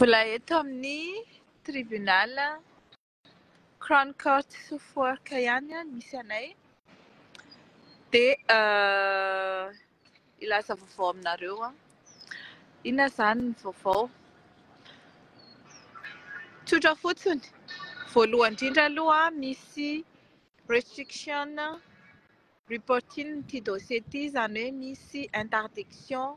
Mbola eto amin'ny tribunal Crown Court Southwark ihany no misy anay dia hilaza vaovao aminareo aho. Inona izany ny vaovao? Tsotra fotsiny, voalohany indrindra aloha misy restriction reporting ity dossier ity, izany hoe misy interdiction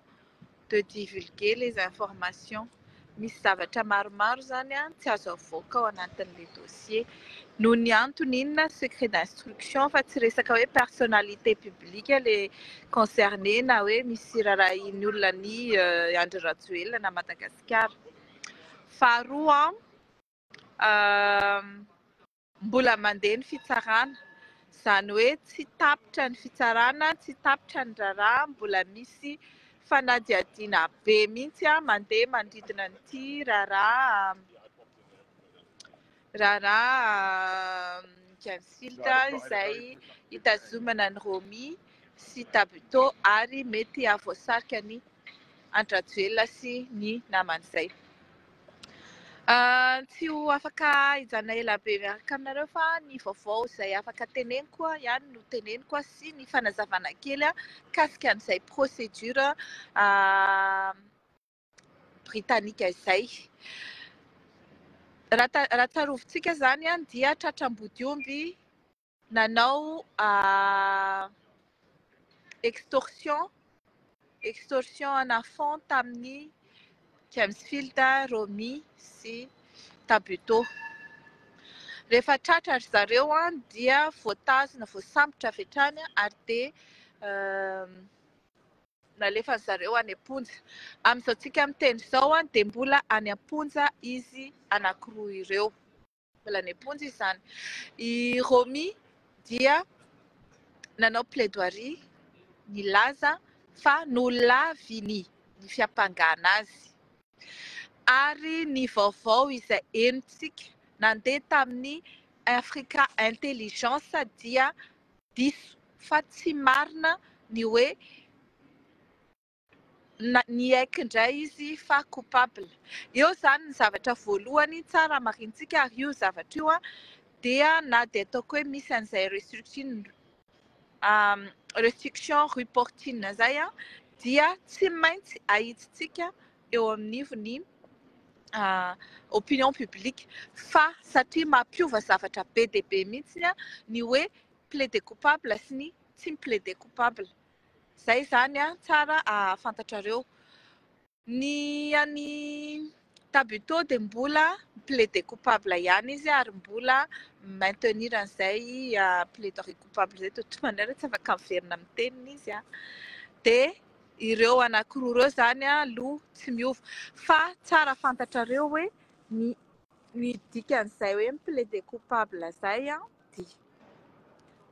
de divulguer les informations. Misy zavatra maromaro izany tsy azo avoaka ao anatin'ilay dossier. Noho ny antony inona? Secret d'instruction fa tsy resaka hoe personnalité publique ilay concerné na hoe misy raharahian'ny olona ny Andry Rajoelina na Madagasikara. Faharoa, Mbola mandeha ny fitsarana, izany hoe tsy tapitra ny fitsarana, tsy tapitra ny raharaha, mbola misy fanadihadiana be mihitsy mandeha manodidina an'ity raharaha raharaha Gemfield izay hitazomana an'i Romy sy Tabuteau ary mety hahavoasarika an'i Andry Rajoelina sy ny namany izay. Tsy ho afaka hijanona ela be miaraka aminareo fa ny vaovao izay afaka teneniko ihany no teneniko sy ny fanazavana kely mikasika an'izay procédure britanika izay. Raha tsarovintsika izany dia tratra ambodiomby nanao extorsion, extorsion ana fonds tamin'ny James Field, Romy sy Tabuteau. Rehefa tratra ry zareo dia voatazona, voasambotra avy hatrany ary dia nalefan'ny zareo any am-ponja. Amin'izao tsika miteny izao dia mbola any am-ponja izy anankiroa ireo. Mbola any am-ponja izy izany. I Romy dia nanao plaidoirie nilaza fa nolaviny ny fiampangana azy. Ary ny vaovao izay henontsika nandeha tamin'ny Africa Intelligence dia diso fa tsy marina ny hoe niaiky indray izy fa coupable. Eo izany ny zavatra voalohany tsara hamarintsika ary io zavatra io dia na dia ataoko hoe misy an'izay restriction restriction reporting izay dia tsy maintsy ahitsitsika eo amin'ivon'ny opinion publique fa satria mampiova zavatra be dia be mihitsy ny hoe plaider coupable sy ny tsy mi-plaider coupable. Zay zany an, tsara fantatrareo. Ny an'i Tabuteau dia mbola mi-plaider coupable ihany izy ary mbola maintenir an'izay plaidoirie coupable izay de toute manière tsy afaka miverina amin'ny teniny izy an. Dia ireo anankiroa ireo zany aloha tsy miova. Fa tsara fantatrareo hoe ny ny dikan'izay hoe mi-plaider coupable izay an dia.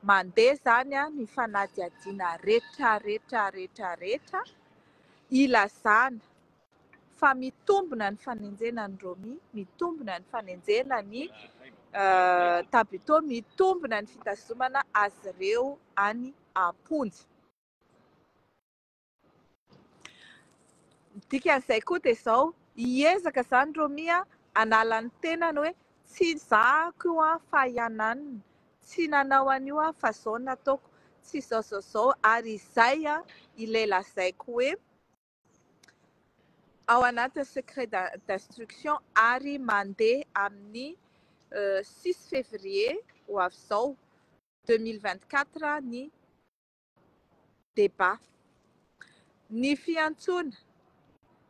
Mandeha izany ny fanadihadiana rehetra rehetra rehetra rehetra ilazana fa mitombina ny fanenjehana an'i Romy, mitombina ny fanenjehana an'i Tabuteau, mitombina ny fitazomana azy ireo any am-ponja. Ny dikan'izay koa dia izao, hiezaka izany Romy hanala ny tenany hoe tsy zahako io an fa i ananona, tsy nanao an'io aho fa izao no nataoko, tsy izao izao izao ary izay ilay lazaiko hoe ao anatin'ny secret d'instruction ary mandeha amin'ny six février ho avy izao 2024 ny débat. Ny fiantsoana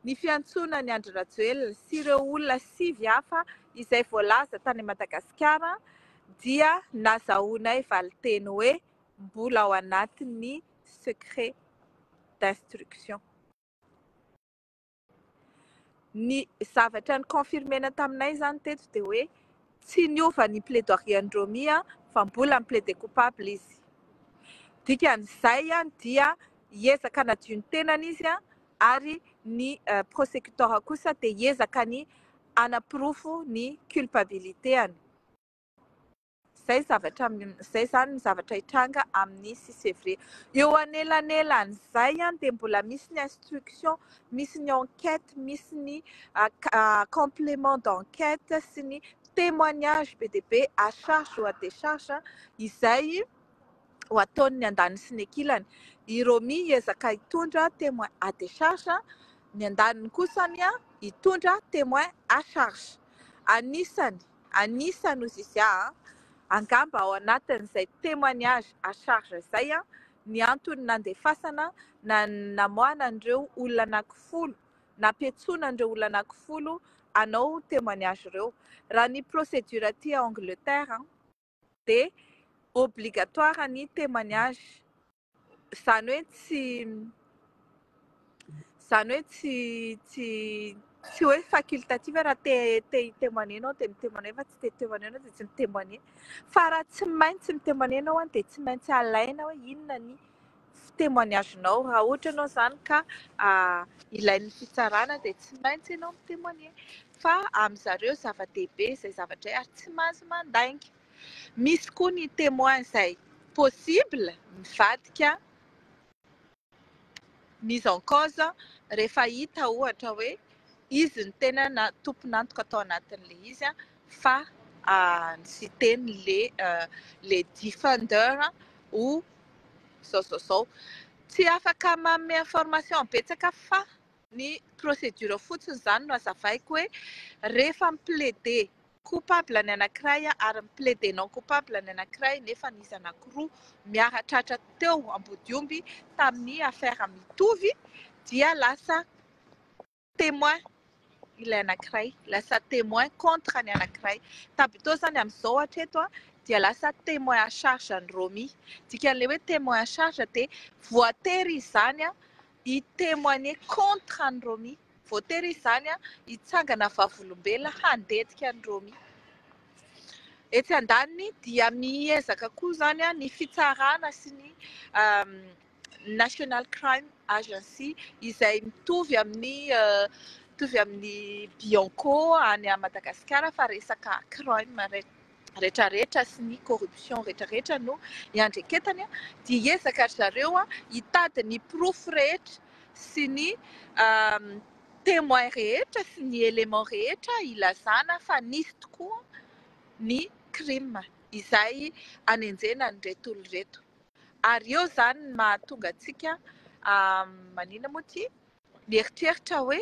Ny fiantsoana an'i Andry Rajoelina sy ireo olona sivy hafa izay voalaza tany Madagasikara dia nazahoanay valinteny hoe mbola ao anatin'ny secret d'instruction. Ny zavatra ni-confirmer-na taminay izany teto dia hoe tsy niova ny plaidoirie an'i Romy fa mbola mi-plaider coupable izy. Dikan'izay dia hiezaka hanadio ny tenany izy ary ny prosecutor kosa dia hiezaka ny hanaporofo ny culpabilité-ny. Izay zavatra izay izany ny zavatra hitranga amin'ny six février. Eo anelanelan'izay dia mbola misy ny instruction, misy ny enquête, misy ny complément d'enquête sy ny témoignage be dia be à charge ou à décharge izay ho ataon'ny andaniny sy ny ankilany. I Romy hiezaka hitondra témoin à décharge, ny andaniny kosany hitondra témoin à charge. Anisany Anisany hozy izy a! Angamba ao anatin'izay témoignage à charge izay ny antony nandefasana na namoahana an'ireo olona anankifolo, nampiantsoana an'ireo olona anankifolo hanao témoignage ireo. Raha ny procédure aty Angleterre dia obligatoire ny témoignage. Izany hoe tsy izany hoe tsy tsy tsy hoe facultative raha te te hi-témoigner ianao dia mi-témoigner fa tsy te hi-témoigner ianao dia tsy mi-témoigner. Fa raha tsy maintsy mi-témoigner ianao an dia tsy maintsy alaina hoe inona ny témoignage-nao. Raha ohatra ianao izany ka ilain'ny fitsarana dia tsy maintsy ianao mi-témoigner. Fa amin-zareo zava-dehibe izay zavatra izay ary tsy mahazo mandainga. Misy koa ny témoin izay possible mivadika mise en cause rehefa hita ohatra hoe izy no tena na tompon'antoka tao anatin'ilay izy fa ny teny le le defender ho zao zao zao. Tsy afaka manome information betsaka fa ny procédure fotsiny izany no azavaiko hoe rehefa mi-plaider coupable ny anankiray ary mi-plaider non coupable ny anankiray nefa nisy anankiroa miara-tratra teo ambodiomby tamin'ny affaire mitovy dia lasa témoin ilay anankiray, lasa témoin contre ny anankiray. Tabitho izany amin'izao hatreto dia lasa témoin à charge an'i Romy. Dikan'ilay hoe témoin à charge dia voatery izy izany hi-témoigner contre an'i Romy. Voatery izy izany hitsangana vavolombelona handetika an'i Romy. Etsy andaniny dia miezaka koa izany ny fitsarana sy ny National Crime Agency izay mitovy amin'ny mitovy amin'ny Bianco any Madagasikara fa resaka crime retraretra sy ny corruption retraretra no iandreketany dia hiezaka ry zareo hitady ny porofo rehetra sy ny témoin rehetra sy ny élément rehetra hilazana fa nisy tokoa ny crime izay anenjehana an'ireto olona ireto. Ary eo izany ny mahatonga antsika maninona moa ity? Mieritreritra hoe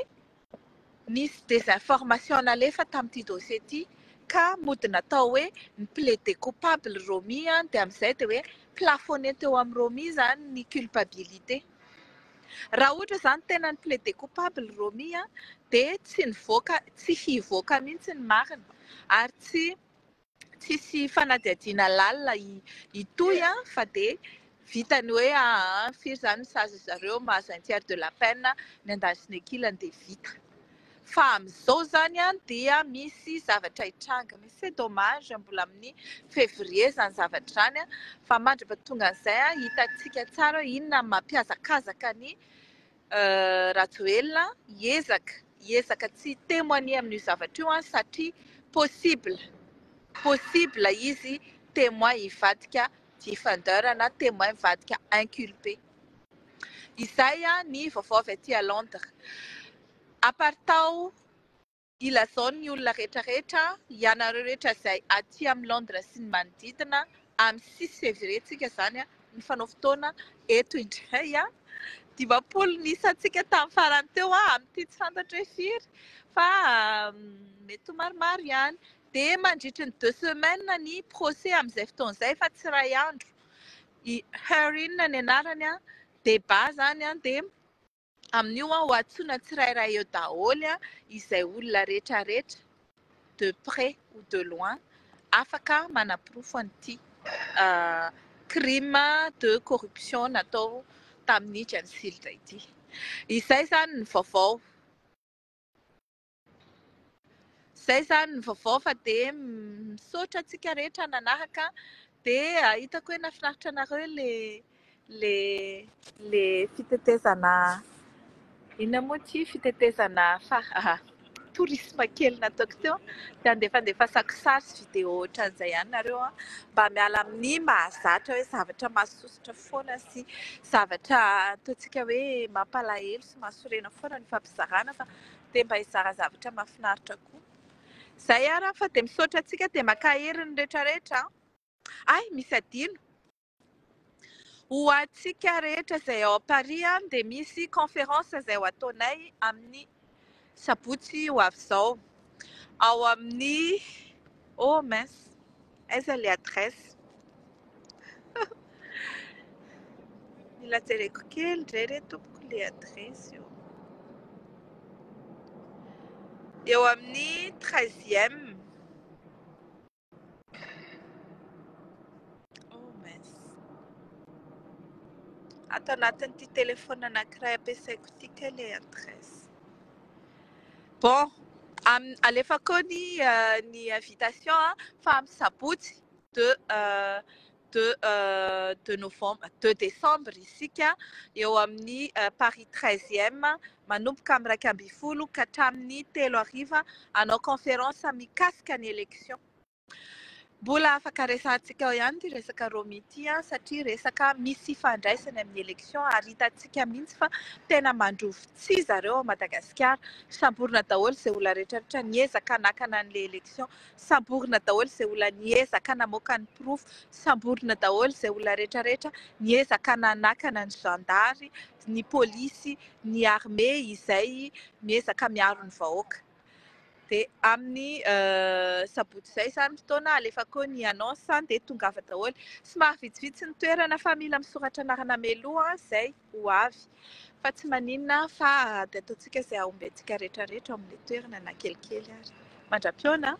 nisy désinformation nalefa tamin'ity dossier ity ka mody natao hoe ni-plaider coupable Romy dia amin'izay dia hoe plafonner teo amin'i Romy izany ny culpabilité. Raha ohatra izany tena ni-plaider coupable Romy dia tsy nivoaka, tsy hivoaka mihitsy ny marina ary tsy tsisy fanadihadiana lalina hitohy fa dia vita ny hoe aa firy izany ny sazy zareo mahazo un tiers de la peine ny andaniny sy ny ankilany dia vita. Fa amin'izao izany dia misy zavatra hitranga. Mais c'est dommage mbola amin'ny février izany zavatra izany fa mandra-pahatongan'izay hitantsika tsara hoe inona no mampihazakazaka ny Rajoelina hiezaka hiezaka tsy hi-temoigner amin'io zavatra io an satria possible possible izy temoin hivadika defender na temoin mivadika inculpé. Izay ny vaovao avy aty à Londres. Aparitao Ilazao ny olona rehetra rehetra, ianareo rehetra izay aty amin'ny Londres sy ny manodidina, amin'ny six février tsika izany mifanao fotoana eto indray an! 50 ny isantsika tamin'ny farany teo an, amin'ity tsy fantatro hoe firy fa mety ho maromaro ihany. Dia mandritry ny deux semaines ny procès amin'izay fotoana izay fa tsy iray andro. I Hearing ny anarany an, débat izany an, dia Amin'io ho antsoina tsirairay eo daholo izay olona rehetra rehetra de près ou de loin afaka manaporofo an'ity crime de corruption natao tamin'i James Field ity. Izay izany ny vaovao. Izay izany ny vaovao fa dia misaotra antsika rehetra nanaraka dia hitako hoe nahafinaritra anareo ilay ilay ilay fitetezana inona moa ity fitetezana fara tourisme kely nataoko teo dia andefandefasako sary sy vidéo ohatran'izay ihany nareo an, mba miala amin'ny mahazatra hoe zavatra mahasosotra foana sy zavatra ataontsika hoe mampalahelo sy mahasorena foana ny fampizarana fa dia mba hizara zavatra mahafinaritra koa. Izay ary fa dia misaotra antsika dia mankahery ny rehetrarehetra an. Hay misy adino. Ho antsika rehetra izay ao Paris dia misy conférence izay ho ataonay amin'ny sabotsy ho avy izao. Ao amin'ny oh mince, aiza ilay adresse? Mila jereko kely indray re tompoko ilay adresse io. Eo amin'ny treizième. Oh mince. Ato anatin'ity téléphone anankiray ampiasaiko ity kay ilay adresse. Bon, alefako eo ny ny invitation fa amin'ny sabotsy deux deux deux novembre, deux décembre isika eo amin'ny Paris treizième manomboka amin'ny 11 ka hatramin'ny 3 hariva hanao conférence mikasika ny élection. Mbola afaka resahantsika ao ihany ity resaka Romy ity satria resaka misy ifandraisany amin'ny élection ary hitantsika mihitsy fa tena mandrovi-tsihy zareo ao Madagasikara. Samborina daholo izay olona rehetrarehetra niezaka nakana an'ilay élection. Samborina daholo izay olona niezaka namoaka ny porofo. Samborina daholo izay olona rehetrarehetra niezaka nanakana ny zandary, ny polisy, ny armée izay miezaka miaro ny vahoaka. Dia amin'ny sabotsy izay izany fotoana alefako eo ny annonce dia tongava daholo. Somary vitsivitsy ny toerana fa mila misoratra anarana mialoha izay ho avy. Fa tsy maninona fa dia ataontsika izay hahombiantsika rehetrarehetra ao amin'ilay toerana na kelikely ary. Mandra-pihaona.